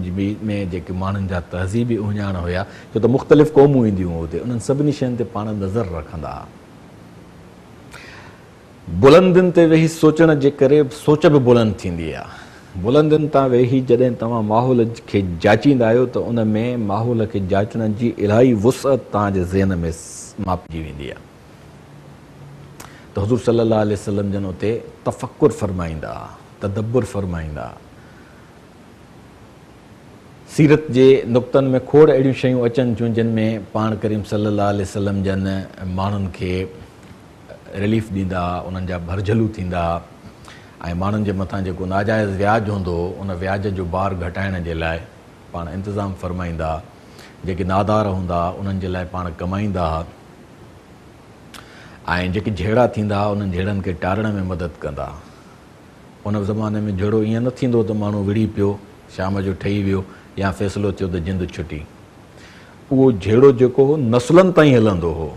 ۾ جيڪي ماڻهن جا تهذيبي اهڃاڻ هيا ڇو ته مختلف قومون اينديون هيون اتي انهن سڀني شين تي پاڻ نظر رکندا ها. بلندين تي ويهي سوچڻ جي ڪري سوچ به بلند ٿيندي آهي. بلندين تان ويهي جڏهن توهان ماحول کي جاچيندا آهيو ته ان ۾ ماحول کي جاچڻ جي الاهي وسعت توهان جي ذهن ۾ ماپجي ويندي آهي ته حضور صلي الله عليه وسلم جن اتي تفڪر فرمائيندا ها، تدبر فرمائيندا ها. سيرت جي نڪتن ۾ کوڙ اهڙيون شيون اچن ٿيون جن ۾ پاڻ ڪريم صلي الله عليه وسلم جن ماڻهن کي رليف ڏيندا ها، انهن جا ڀرجهلو ٿيندا ها ۽ ماڻهن جي مٿان جيڪو ناجائز وياج هوندو هو ان وياج جو بار گهٽائڻ جي لاء پاڻ انتظام فرمائيندا ها، جيڪي نادار هوندا ها انهن جي لاء پاڻ ڪمائيندا ها ۽ جيڪي جهيڙا ٿيندا ها انهن جهيڙن کي ٽارڻ ۾ مدد ڪندا ها. ان زماني ۾ جهيڙو ائين نه ٿيندو ته ماڻهو وڙهي پيو، شام جو ٺهي ويو يا فيصلو ٿيو ته جند ڇٽي. اهو جهيڙو جيڪو هو نسلن تائين هلندو هو.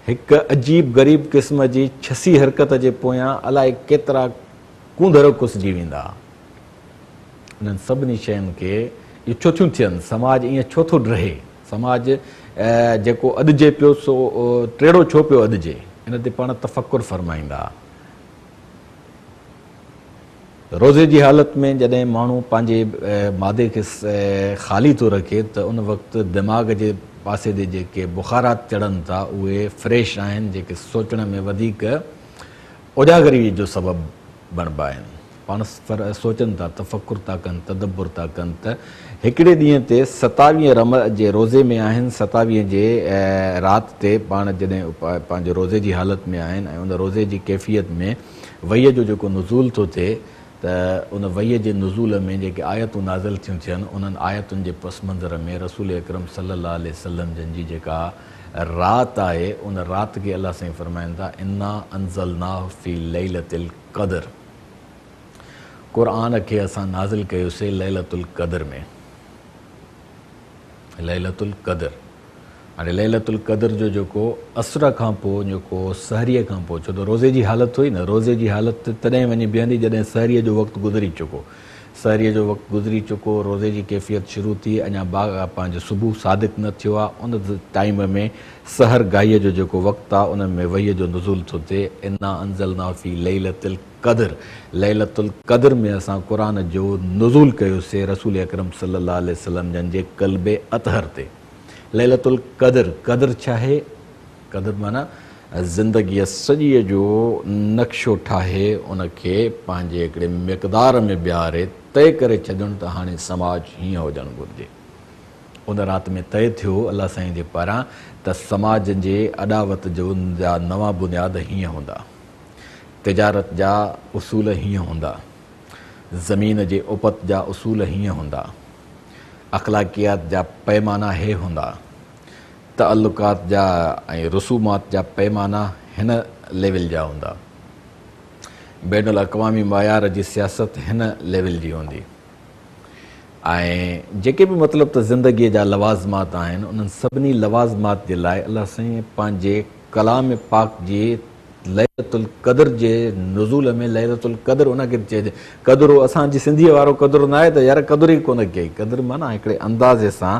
هڪ عجيب غريب قسم جي ڇسي حرڪت جي پويان الائي ڪيترا ڪونڌر ڪسجي ويندا. انهن سڀني شين کي اهي ڇو ٿيون ٿين؟ سماج ائين ڇو ٿو ڊهي؟ سماج جيڪو اڏجي پيو سو ٽيڙو ڇو پيو اڏجي؟ ان تي پاڻ تفڪر فرمائيندا. روزي جي حالت ۾ جڏهن ماڻهو پنهنجي مادي کي خالي ٿو رکي ته ان وقت دماغ جي پاسي تي جيڪي بخارات چڙهن ٿا اهي فريش آهن جيڪي سوچڻ ۾ وڌيڪ اوجاڳري جو سبب بڻبا آهن. پاڻ سوچن ٿا، تفڪر ٿا ڪن، تدبر ٿا ڪن ته هڪڙي ڏينهن تي ستاويهين رمض جي روزي ۾ آهن، ستاويهين جي رات تي پاڻ جڏهن پنهنجي روزي جي حالت ۾ آهن ۽ ان روزي جي ڪيفيت ۾ وحي جو جيڪو نزول ٿو ٿئي ته ان وحي جي نزول ۾ جيڪي آيتون نازل ٿيون ٿين انهن آيتن جي پس منظر ۾ رسول اڪرم صلي الله عليه وسلم جن جي جيڪا رات آهي ان رات کي الله سائين فرمائن ٿا انا انزلناه في ليلة القدر قرآن کي اسان نازل ڪيوسي ليلة القدر ۾ ليلة القدر هاڻي ليلة القدر جو جيڪو عصر کان پوء جيڪو سحريء کان پوء ڇو ته روزي جي حالت هئي نه روزي جي حالت تڏهن وڃي بيهندي جڏهن سحريء جو وقت گذري چڪو سحريء جو وقت گذري چڪو روزي جي ڪيفيت شروع ٿي اڃا باغ پنهنجو صبح صادق نه ٿيو آهي ان ٽائيم ۾ سحر گاهيء جو جيڪو وقت آهي ان ۾ وحي جو نزول ٿو ٿئي انا انزلناه في ليلة القدر ليلة القدر ۾ اسان قرآن جو نزول ڪيوسي رسول اڪرم صلي الله عليه وسلم جن جي قلب اطهر تي. ليلة القدر، قدر ڇا آهي؟ قدر معنيٰ زندگيء سڄيء جو نقشو ٺاهي ان کي پنهنجي هڪڙي مقدار ۾ بيهاري طئي ڪري ڇڏڻ ته هاڻي سماج هيئن هجڻ گهرجي. ان رات ۾ طئي ٿيو الله سائين جي پاران ته سماج جي اڏاوت جو جا نوان بنياد هيئن هوندا. تجارت جا اصول هيئن هوندا. زمين جي اپت جا اصول هيئن هوندا. اخلاقيات جا پيمانا هي هوندا، تعلقات جا ۽ رسومات جا پيمانا هن ليول جا هوندا، بين الاقوامي معيار جي سياست هن ليول جي هوندي ۽ جيڪي به مطلب ته زندگيء جا لوازمات آهن انهن سڀني لوازمات جي لاء الله سائين پنهنجي ڪلام پاڪ جي ليلة القدر جي نزول ۾ ليلة القدر ان کي چئجي قدر اسان جي سنڌيء وارو قدر ناهي ته يار قدر ئي ڪونه ڪيائين قدر معنيٰ هڪڙي اندازي سان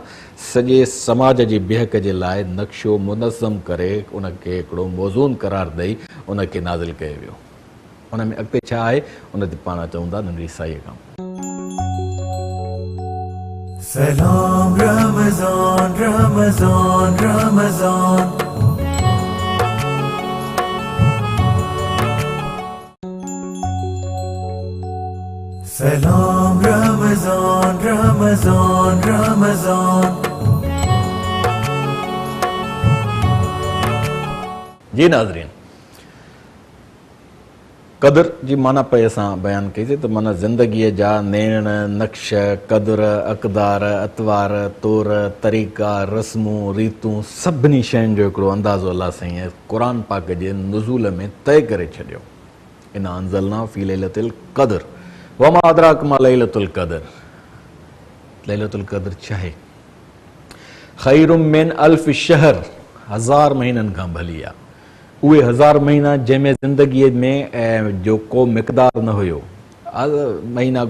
سڄي سماج جي بيهڪ جي لاء نقشو منظم ڪري ان کي هڪڙو موزون قرار ڏئي ان کي نازل ڪيو ويو ان ۾ اڳتي ڇا آهي ان تي پاڻ اچون ٿا ننڍڙي سائيء کان. سلام رمضان رمضان رمضان. سلام رمضان رمضان رمضان. جي ناظرين قدر جي معنيٰ پئي اسان بيان ڪئي سي ته معنيٰ زندگيء جا نيڻ، نقش، قدر، اقدار، اطوار، طور، طريقا، رسمون، ريتون سڀني شين جو هڪڙو اندازو الله سائينء قرآن پاڪ جي نزول ۾ طئي ڪري ڇڏيو. انا انزلناه في ليلة القدر وما ادراک ما ليلة القدر. ليلة القدر ڇا آهي؟ خير من الف شهر، هزار مهينن کان ڀلي آ. اهي هزار مهينا جنهن ۾ زندگيء ۾ جو ڪو مقدار نه هيو. مهينا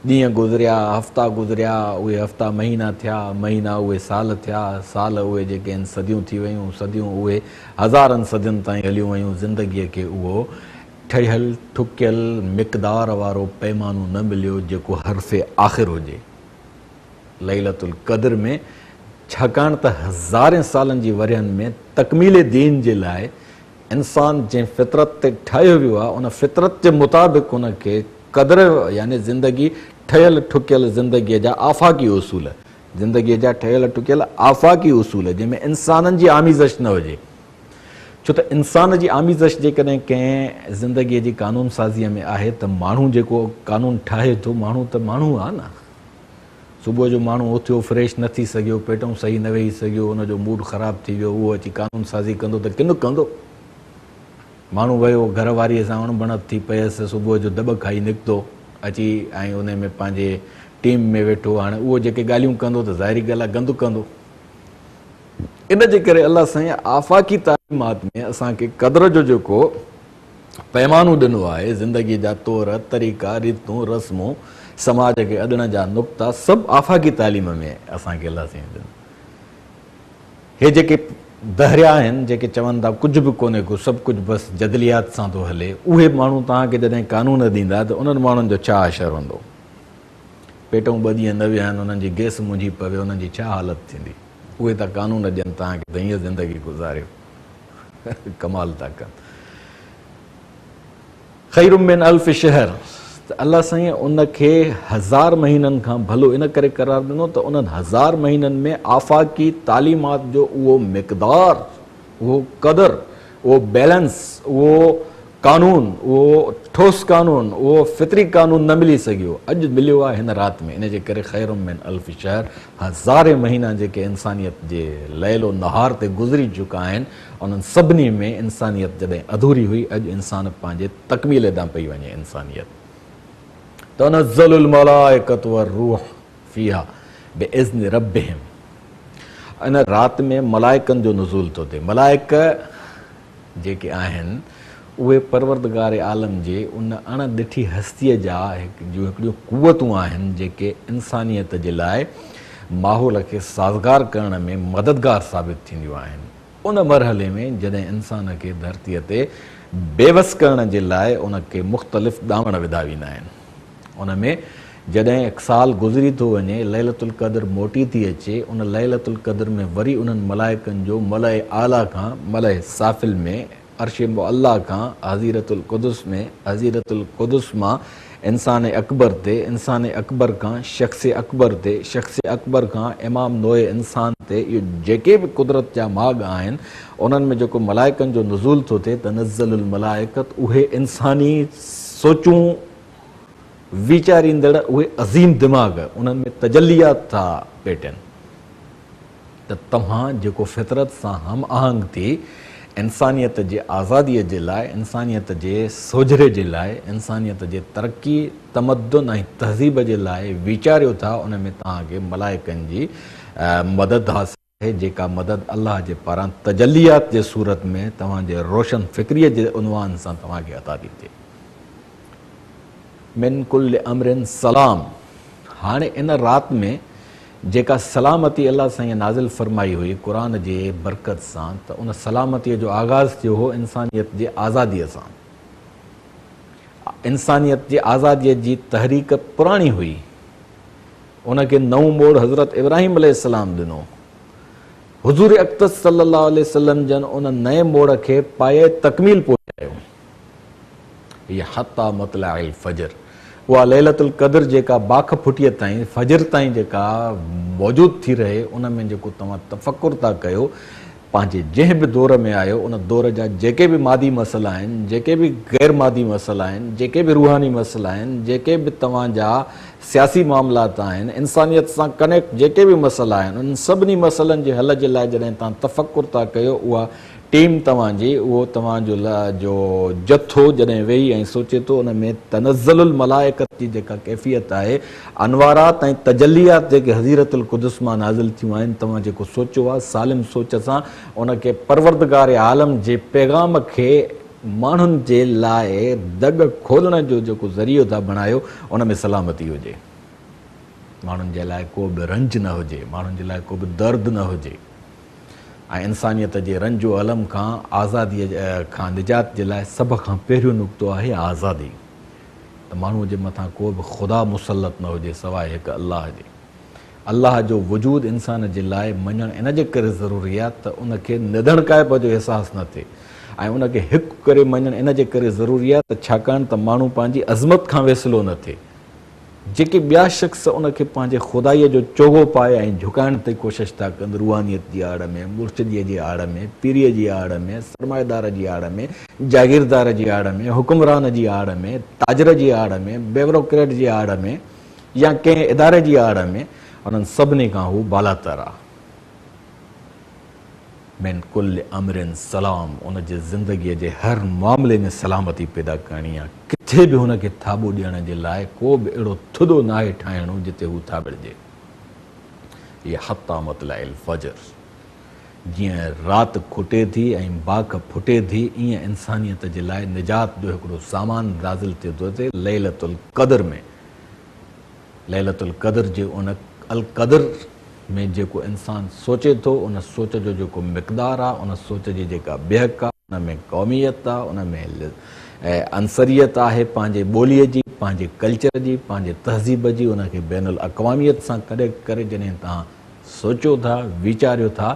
ڏينهن گذريا، هفتا گذريا، اهي هفتا مهينا ٿيا، مهينا اهي سال ٿيا، سال اهي جيڪي آهن صديون ٿي ويون، صديون اهي هزارن صدين تائين هليون ويون، زندگيء کي اهو ٺهيل ٺڪيل مقدار وارو پيمانو نه مليو جيڪو حرف آخر هجي. ليلة القدر ۾ ڇاڪاڻ ته هزارين سالن جي ورهين ۾ تڪميل دين جي لاء انسان جنهن فطرت تي ٺاهيو ويو آهي ان فطرت جي مطابق ان کي قدر يعني زندگي ٺهيل ٺڪيل زندگيء جا آفاقي اصول زندگيء جا ٺهيل ٺڪيل آفاقي اصول جنهن ۾ انسانن جي آميزش نه هجي ڇو ته انسان جي آميزش جيڪڏهن ڪنهن زندگيء جي قانون سازيء ۾ آهي ته ماڻهو جيڪو قانون ٺاهي ٿو ماڻهو ته ماڻهو آهي نه. صبح جو ماڻهو اٿيو، فريش نه ٿي سگهيو، پيٽئون صحيح نه ويهي سگهيو، ان جو موڊ خراب ٿي ويو، اهو اچي قانون سازي ڪندو ته ڪن ڪندو؟ ماڻهو ويو، گهر واريء سان اڻبڻت ٿي پيس، صبح جو دٻ کائي نڪتو اچي ۽ انهي ۾ پنهنجي ٽيم ۾ ويٺو، هاڻي اهو جيڪي ڳالهيون ڪندو ته ظاهري ڳالهه آهي گند ڪندو. ان جي ڪري الله سائين آفاقي تعليمات ۾ اسان کي قدر جو جيڪو پيمانو ڏنو آهي، زندگيء جا طور، طريقا، ريتون، رسمون، سماج کي اڏڻ جا نقطا سڀ آفاقي تعليم ۾ اسان کي الله سائين ڏنو. هي جيڪي دهريا آهن، جيڪي چون ٿا ڪجهه به ڪونهي ڪو، سڀ ڪجهه بس جدليات سان ٿو هلي، اهي ماڻهو توهان کي جڏهن قانون ڏيندا ته انهن ماڻهن جو ڇا حشر هوندو؟ پيٽئون ٻه ڏينهن نه ويهن، انهن جي گئس منجهي پوي، انهن جي ڇا حالت ٿيندي؟ اهي ٿا قانون ڏين توهان کي ته هيئن زندگي گذاريو. ڪمال ٿا ڪن. خير من الف شهر ته الله سائين ان کي هزار مهينن کان ڀلو ان ڪري قرار ڏنو ته انهن هزار مهينن ۾ آفاقي تعليمات جو اهو مقدار، اهو قدر، اهو بيلنس، اهو قانون، اهو ٺوس قانون، اهو فطري قانون نه ملي سگهيو، اڄ مليو آهي هن رات ۾، ان جي ڪري خير من الف شهر، هزارين مهينا جيڪي انسانيت جي ليل و نهار تي گذري چڪا آهن، انهن سڀني ۾ انسانيت جڏهن اڌوري هئي، اڄ انسان پنهنجي تڪميل ڏانهن پئي وڃي، انسانيت تنزل الملائڪة والروح فيها باذن ربهم ان رات ۾ ملائڪن جو نزول ٿو ٿئي، ملائڪ جيڪي آهن اهي پروردگار عالم جي ان اڻ ڏٺي هستيء جا جون هڪڙيون قوتون آهن جيڪي انسانيت جي لاء ماحول کي سازگار ڪرڻ ۾ مددگار ثابت ٿينديون آهن. ان مرحلي ۾ جڏهن انسان کي ڌرتيء تي بيوس ڪرڻ جي لاء ان کي مختلف ڏانوڻ وڌا ويندا آهن. ان ۾ جڏهن هڪ سال گذري ٿو وڃي، ليلة القدر موٽي ٿي اچي، ان ليلة القدر ۾ وري انهن ملائڪن جو ملأ اعليٰ کان ملأ سافل ۾، عرش معليٰ کان حظيرة القدس ۾، حظيرة القدس مان انسان اڪبر تي، انسان اڪبر کان شخص اڪبر تي، شخص اڪبر کان امام نوع انسان تي، اهو جيڪي به قدرت جا ماڳ آهن، انهن ۾ جيڪو ملائڪن جو نزول ٿو ٿئي، تنزل الملائڪة، اهي انساني سوچون ويچاريندڙ اهي عظيم دماغ انهن ۾ تجليات ٿا پيٽين ته توهان جيڪو فطرت سان هم آهنگ ٿي انسانيت جي آزاديء جي لاء، انسانيت جي سوجهري جي لاء، انسانيت جي ترقي، تمدن ۽ تهذيب جي لاء ويچاريو ٿا ان ۾ توهان کي ملائڪن جي مدد حاصل آهي جيڪا مدد الله جي پاران تجليات جي صورت ۾ توهان جي روشن فڪريء جي عنوان سان توهان کي عطا ٿي ٿئي. من ڪل امر سلام هاڻي ان رات ۾ جيڪا سلامتي الله سائينء نازل فرمائي هئي قرآن جي برڪت سان ته ان سلامتيء جو آغاز ٿيو هو انسانيت جي آزاديء سان. انسانيت جي آزاديء جي تحريڪ پراڻي هئي. ان کي نئون موڙ حضرت ابراهيم عليه السلام ڏنو. حضور اقدس صلي الله عليه وسلم جن ان نئين موڙ کي پايه تڪميل پهچايو. هي حتي مطلع الفجر اها ليلة القدر جيڪا باک ڦٽيء تائين، فجر تائين جيڪا موجود ٿي رهي ان ۾ جيڪو توهان تفڪر ٿا ڪيو پنهنجي جنهن به دور ۾ آهيو ان دور جا جيڪي به مادي مسئلا آهن، جيڪي به غير مادي مسئلا آهن، جيڪي به روحاني مسئلا آهن، جيڪي به توهان جا سياسي معاملات آهن، انسانيت سان ڪنيڪٽ جيڪي به مسئلا آهن، انهن سڀني مسئلن جي حل جي لاء جڏهن توهان تفڪر ٿا ڪيو اها ٽيم توهان جي، اهو توهان جو جو جٿو جڏهن ويهي ۽ سوچي ٿو ان ۾ تنزل الملائڪت جي جيڪا ڪيفيت آهي، انوارات ۽ تجليات جيڪي حظيرة القدس مان نازل ٿيون آهن، توهان جيڪو سوچيو آهي سالم سوچ سان ان کي پروردگار عالم جي پيغام کي ماڻهن جي لاء دڳ کولڻ جو جيڪو ذريعو ٿا بڻايو ان ۾ سلامتي هجي. ماڻهن جي لاء ڪو به رنج نه هجي، ماڻهن جي لاء ڪو به درد نه هجي. ۽ انسانيت جي رنج و الم کان آزاديء کان نجات جي لاء سڀ کان پهريون نقطو آهي آزادي ته ماڻهوء جي مٿان ڪو به خدا مسلط نه هجي سواء هڪ الله جي. الله جو وجود انسان جي لاء مڃڻ ان جي ڪري ضروري آهي ته ان کي نڌڻڪائپ جو احساس نه ٿئي ۽ ان کي هڪ ڪري مڃڻ ان جي ڪري ضروري آهي ته ڇاڪاڻ ته ماڻهو پنهنجي عظمت کان ويسلو نه ٿئي. جيڪي ٻيا شخص ان کي پنهنجي خدائيء جو چوغو پائي ۽ جهڪائڻ تي ڪوشش ٿا ڪن، روحانيت جي آڙ ۾، مرشديء جي آڙ ۾، پيريء جي آڙ ۾، سرمائيدار جي آڙ ۾، جاگيردار جي آڙ ۾، حڪمران جي آڙ ۾، تاجر جي آڙ ۾، بيوروڪريٽ جي آڙ ۾ يا ڪنهن اداري جي آڙ ۾، انهن سڀني کان هو بالاتر آ. من ڪل امر سلام، ان جي زندگيء جي هر معاملي ۾ سلامتي پيدا ڪرڻي آ، ڪٿي به هن کي ٿاٻو ڏيڻ جي لاء ڪو به اهڙو ٿڏو ناهي ٺاهڻو جتي هو ٿاٻڙجي. هي حتيٰ مطلع الفجر، جيئن رات کٽي ٿي ۽ باک ڦٽي ٿي، ايئن انسانيت جي لاء نجات جو هڪڙو سامان نازل ٿئي ٿو اتي ليلة القدر ۾. ليلة القدر جي ان القدر ۾ جيڪو انسان سوچي ٿو ان سوچ جو جيڪو مقدار آ ان سوچ جي جيڪا بيهڪ آ ان ۾ قوميت آ ان ۾ عنصريت آهي پنهنجي ٻوليء جي پنهنجي ڪلچر جي پنهنجي تهذيب جي ان کي بين الاقواميت سان ڪنيڪٽ ڪري جڏهن توهان سوچيو ٿا ويچاريو ٿا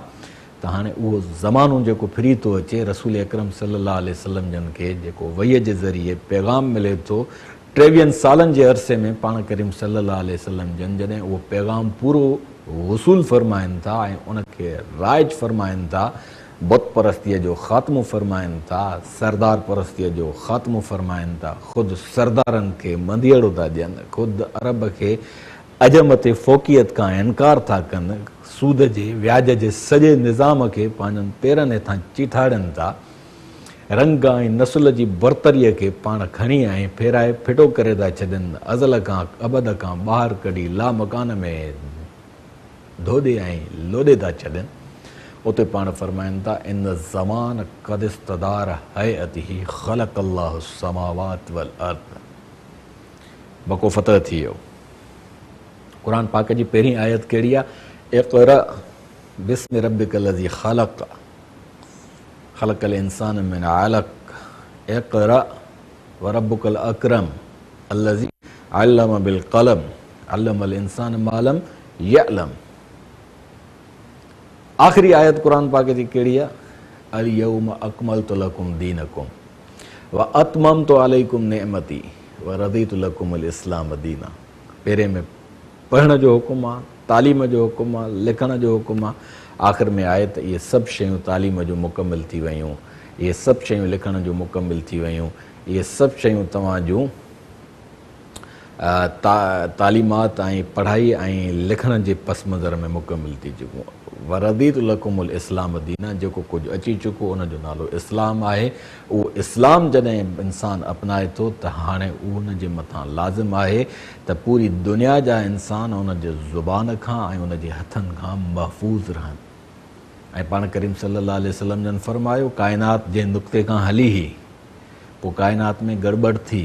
ته هاڻي اهو زمانو جيڪو ڦري ٿو اچي رسول اڪرم صلي الله عليه وسلم جن کي جيڪو وحي جي ذريعي پيغام ملي ٿو ٽيويهن سالن جي عرصي ۾ پاڻ ڪريم صلي الله عليه وسلم جن جڏهن اهو پيغام پورو وصول فرمائن ٿا ۽ ان کي رائج فرمائن ٿا، بت پرستيء جو خاتمو فرمائن ٿا، سردار پرستيء جو خاتمو فرمائن ٿا، خود سردارن کي منڌيئڙو ٿا ڏين، خود عرب کي عجم تي فوقيت کان انڪار ٿا ڪن، سود جي وياج جي سڄي نظام کي پنهنجن پيرن هيٺان چيٿاڙين ٿا. رنگ ۽ نسل جي برتريء کي پاڻ کڻي ۽ ڦيرائي ڦٽو ڪري ٿا ڇڏين، ازل کان ابد کان ٻاهر ڪڍي لامڪان ۾ ڌوڏي ۽ لوڏي ٿا ڇڏين. اتي پاڻ فرمائن ٿا، ان الزمان قد استدار هيئته خلق الله السماوات والارض. مڪو فتح ٿي ويو. قرآن پاڪ جي پهرين آيت ڪهڙي آهي؟ اقرأ باسم ربک الذي خلق. خلق الانسان من علق اقرأ وربک الاڪرم الذي علم بالقلم علم الانسان ما لم يعلم آخري آيت قرآن پاڪ جي ڪهڙي آ؟ اليوم اڪملت لڪم دينڪم واتممت عليڪم نعمتي ورضيت لڪم الاسلام دينا. پهرين ۾ پڙهڻ جو حڪم آ، تعليم جو حڪم آ، لکڻ جو حڪم آ، آخر ۾ آهي ته اهي سڀ شيون تعليم جون مڪمل ٿي ويون، اهي سڀ شيون لکڻ جون مڪمل ٿي ويون، اهي سڀ شيون توهان جون تعليمات ۽ پڙهائي ۽ لکڻ جي پس منظر ۾ مڪمل ٿي چڪيون. ورضيت لڪم الاسلام دينا جيڪو ڪجهه اچي چڪو ان جو نالو اسلام آهي. اهو اسلام جڏهن انسان اپنائي ٿو ته هاڻي ان جي مٿان لازم آهي ته پوري دنيا جا انسان ان جي زبان کان ۽ ان جي هٿن کان محفوظ رهن ۽ پاڻ ڪريم صلي الله عليه وسلم جن فرمايو ڪائنات جنهن نقطي کان هلي هئي پوء ڪائنات ۾ گڙٻڙ ٿي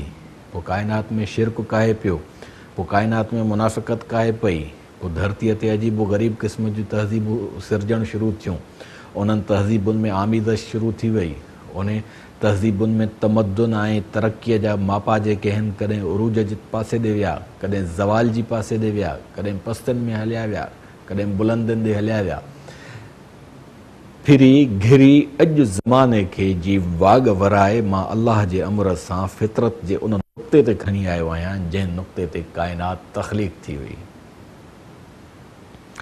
پوء ڪائنات ۾ شرڪ ڪاهي پيو پوء ڪائنات ۾ منافقت ڪاهي پئي پوء ڌرتيء تي عجيب و غريب قسم جون تهذيبون سرجڻ شروع ٿيون. انهن تهذيبن ۾ آميزش شروع ٿي وئي. انهن تهذيبن ۾ تمدن ۽ ترقيء جا ماپا جيڪي هن ڪڏهن عروج جي پاسي ڏي ويا، ڪڏهن زوال جي پاسي ڏي ويا، ڪڏهن پستين ۾ هليا ويا، ڪڏهن بلندين ڏي هليا ويا. ڦري گهري اڄ زماني کي جي واڳ ورائي مان الله جي امر سان فطرت جي ان نقطي تي کڻي آيو آهيان جنهن نقطي تي ڪائنات تخليق ٿي هئي.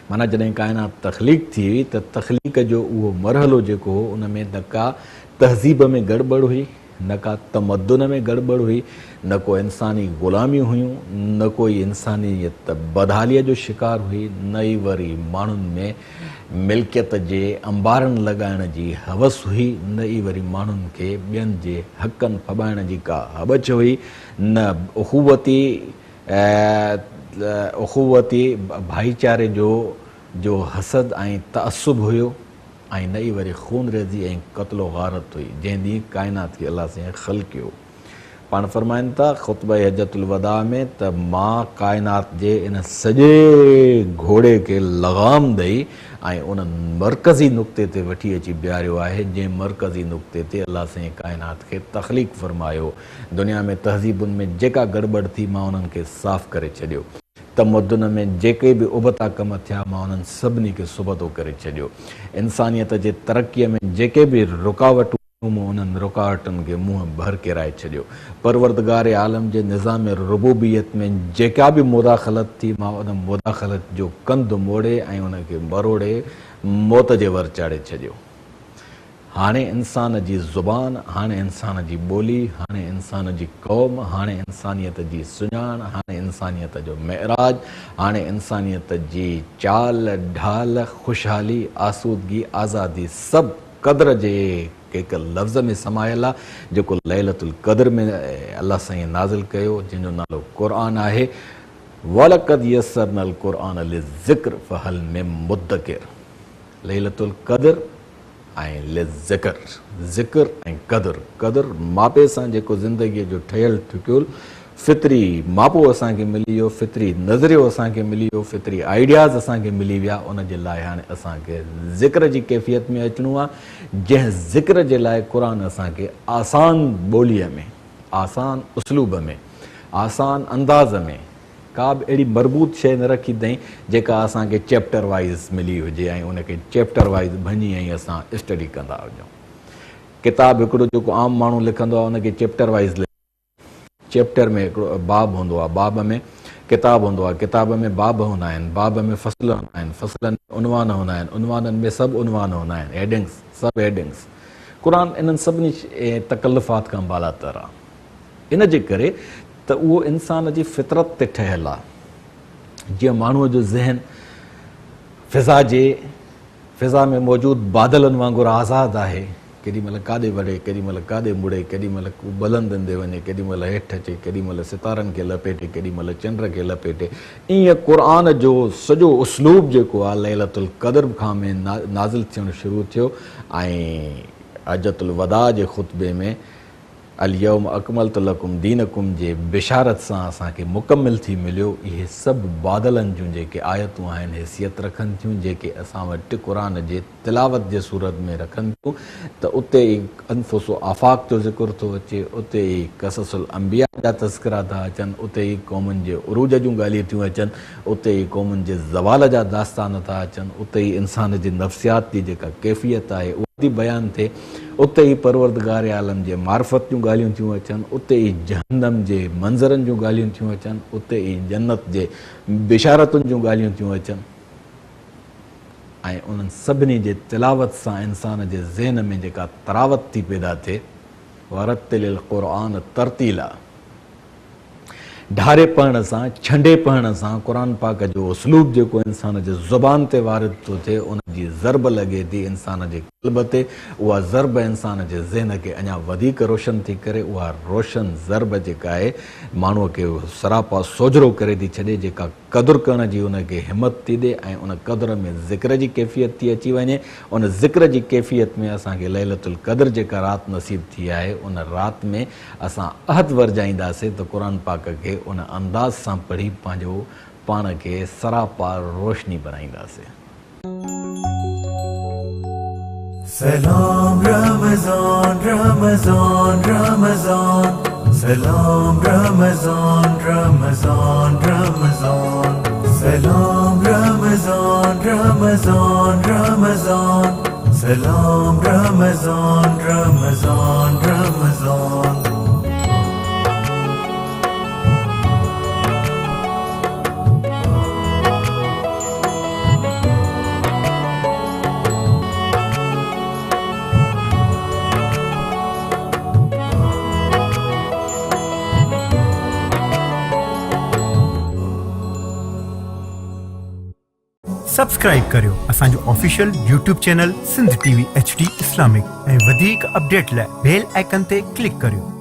معنيٰ جڏهن ڪائنات تخليق ٿي هئي ته تخليق جو اهو مرحلو جيڪو هو ان ۾ نه ڪا تهذيب ۾ گڙٻڙ هئي نه ڪا تمدن ۾ گڙٻڙ هئي، نه ڪو انساني غلاميون هيون، نه ڪو ئي انسانيت بدحاليء جو شڪار هئي، نه ئي وري ماڻهن ۾ ملڪيت جي انبارن لڳائڻ جي هوس هئي، نه ئي وري ماڻهن کي ٻين جي حقن ڦٻائڻ جي ڪا هٻڇ هئي، نه اخوتي اخوتي ڀائيچاري جو جو حسد ۽ تعصب هيو ۽ نه ئي وري خونريزي ۽ قتل و غارت هئي، جنهن ڏينهن ڪائنات کي الله سائين خلقيو. پاڻ فرمائن ٿا خطبه حجة الوداع ۾ ته مان ڪائنات جي ان سڄي گهوڙي کي لغام ڏئي ۽ ان مرڪزي نقطي تي وٺي اچي بيهاريو آهي جنهن مرڪزي نقطي تي الله سائين ڪائنات کي تخليق فرمايو. دنيا ۾ تهذيبن ۾ جيڪا گڙٻڙ ٿي مان انهن کي صاف ڪري ڇڏيو. تمدن ۾ جيڪي به ابتا ڪم ٿيا مان انهن سڀني کي سبتو ڪري ڇڏيو. انسانيت جي ترقيء ۾ جيڪي به رڪاوٽون ٿيون مون انهن رڪاوٽن کي منهن ڀر ڪيرائي ڇڏيو. پروردگار عالم جي نظام ربوبيت ۾ جيڪا به مداخلت ٿي مان ان مداخلت جو ڪنڌ موڙي ۽ ان کي مروڙي موت جي ور چاڙهي ڇڏيو. هاڻي انسان جي زبان، هاڻي انسان جي ٻولي، هاڻي انسان جي قوم، هاڻي انسانيت جي سڃاڻ، هاڻي انسانيت جو معراج، هاڻي انسانيت جي چال ڍال، خوشحالي، آسودگي، آزادي سڀ قدر جي هڪ لفظ ۾ سمايل آ، جيڪو ليلة القدر ۾ الله سائين نازل ڪيو، جنهن جو نالو قرآن آهي. ولقد يسرنا القرآن للذڪر فهل من مدڪر ليلة القدر ۽ للذڪر ذڪر ۽ قدر، قدر ماپي سان جيڪو زندگيء جو ٺهيل ٺڪيل فطري ماپو اسان کي ملي ويو، فطري نظريو اسان کي ملي ويو، فطري آئيڊياز اسان کي ملي ويا، ان جي لاء هاڻي اسان کي ذڪر جي ڪيفيت ۾ اچڻو آهي، جنهن ذڪر جي لاء قرآن اسان کي آسان ٻوليء ۾، آسان اسلوب ۾، آسان انداز ۾، ڪا به اهڙي مربوط شيء نه رکي اٿئين جيڪا اسان کي چيپٽر وائيز ملي هجي ۽ ان کي چيپٽر وائيز ڀڃي ۽ اسان اسٽڊي ڪندا هجون. ڪتاب هڪڙو جيڪو عام ماڻهو لکندو آهي ان کي چيپٽر وائيز چيپٽر ۾ هڪڙو باب هوندو آهي، باب ۾ ڪتاب هوندو آهي، ڪتاب ۾ باب هوندا آهن، باب ۾ فصل هوندا آهن، فصلن ۾ عنوان هوندا آهن، عنوانن ۾ سب عنوان هوندا آهن، هيڊنگس، سب هيڊنگس. قرآن انهن سڀني تڪلفات کان بالاتر آهي. ان جي ڪري ته اهو انسان جي فطرت تي ٺهيل آهي. جيئن ماڻهوء جو ذهن فضا جي فضا ۾ موجود بادلن وانگر آزاد آهي، ڪيڏي مهل ڪاڏي وڙي، ڪيڏي مهل ڪاڏي مڙي، ڪيڏي مهل ڪو بلندين تي وڃي، ڪيڏي مهل هيٺ اچي، ڪيڏي مهل ستارن کي لپيٽي، ڪيڏي مهل چنڊ کي لپيٽي، ائين قرآن جو سڄو اسلوب جيڪو آهي ليلة القدر کان ۾ نازل ٿيڻ شروع ٿيو ۽ حجة الوداع جي خطبي ۾ اليوم اڪملت لڪم دينڪم جي بشارت سان اسان کي مڪمل ٿي مليو، اهي سڀ بادلن جون جيڪي آيتون آهن حيثيت رکن ٿيون جيڪي اسان وٽ قرآن جي تلاوت جي صورت ۾ رکن ٿيون ته اتي ئي انفس و آفاق جو ذڪر ٿو اچي، اتي ئي قصص الانبياء جا تذڪرا ٿا اچن، اتي ئي قومن جي عروج جون ڳالهيون ٿيون اچن، اتي ئي قومن جي زوال جا داستان ٿا اچن، اتي ئي انسان جي نفسيات جي جيڪا ڪيفيت آهي اها ٿي بيان ٿئي، اتي ئي پروردگار عالم جي معرفت جون ڳالهيون ٿيون اچن، اتي ئي جهنم جي منظرن جون ڳالهيون ٿيون اچن، اتي ئي جنت جي بشارتن جون ڳالهيون ٿيون اچن ۽ انهن سڀني جي تلاوت سان انسان جي ذهن ۾ جيڪا تراوت ٿي پيدا ٿئي، ورتل القرآن ترتيلا. ڍاري پڙهڻ سان، ڇنڊي پڙهڻ سان قرآن پاڪ جو اسلوب جيڪو انسان جي زبان تي وارد ٿو ٿئي ان جي ضرب لڳي ٿي انسان جي قلب تي، اها ضرب انسان جي ذهن کي اڃا وڌيڪ روشن ٿي ڪري، اها روشن ضرب جيڪا آهي ماڻهوء کي سراپا سوجهرو ڪري ٿي ڇڏي جيڪا قدر ڪرڻ جي ان کي همت ٿي ڏي ۽ ان قدر ۾ ذڪر جي ڪيفيت ٿي اچي وڃي، ان ذڪر جي ڪيفيت ۾ اسان کي ليلة القدر جيڪا رات نصيب ٿي آهي ان رات ۾ اسان عهد ورجائينداسين ته قرآن پاڪ کي ان انداز سان پڙهي پنهنجو پاڻ کي سراپا روشني بڻائينداسين. سلام رمضان رمضان رمضان سلام رمضان رمضان رمضان سلام رمضان رمضان رمضان سلام رمضان رمضان رمضان. سبسڪرائيب ڪريو اسان جو official YouTube channel Sindh T V H D Islamic ۽ وڌيڪ اپڊيٽ لاء بيل آئيڪن تي ڪلڪ ڪريو.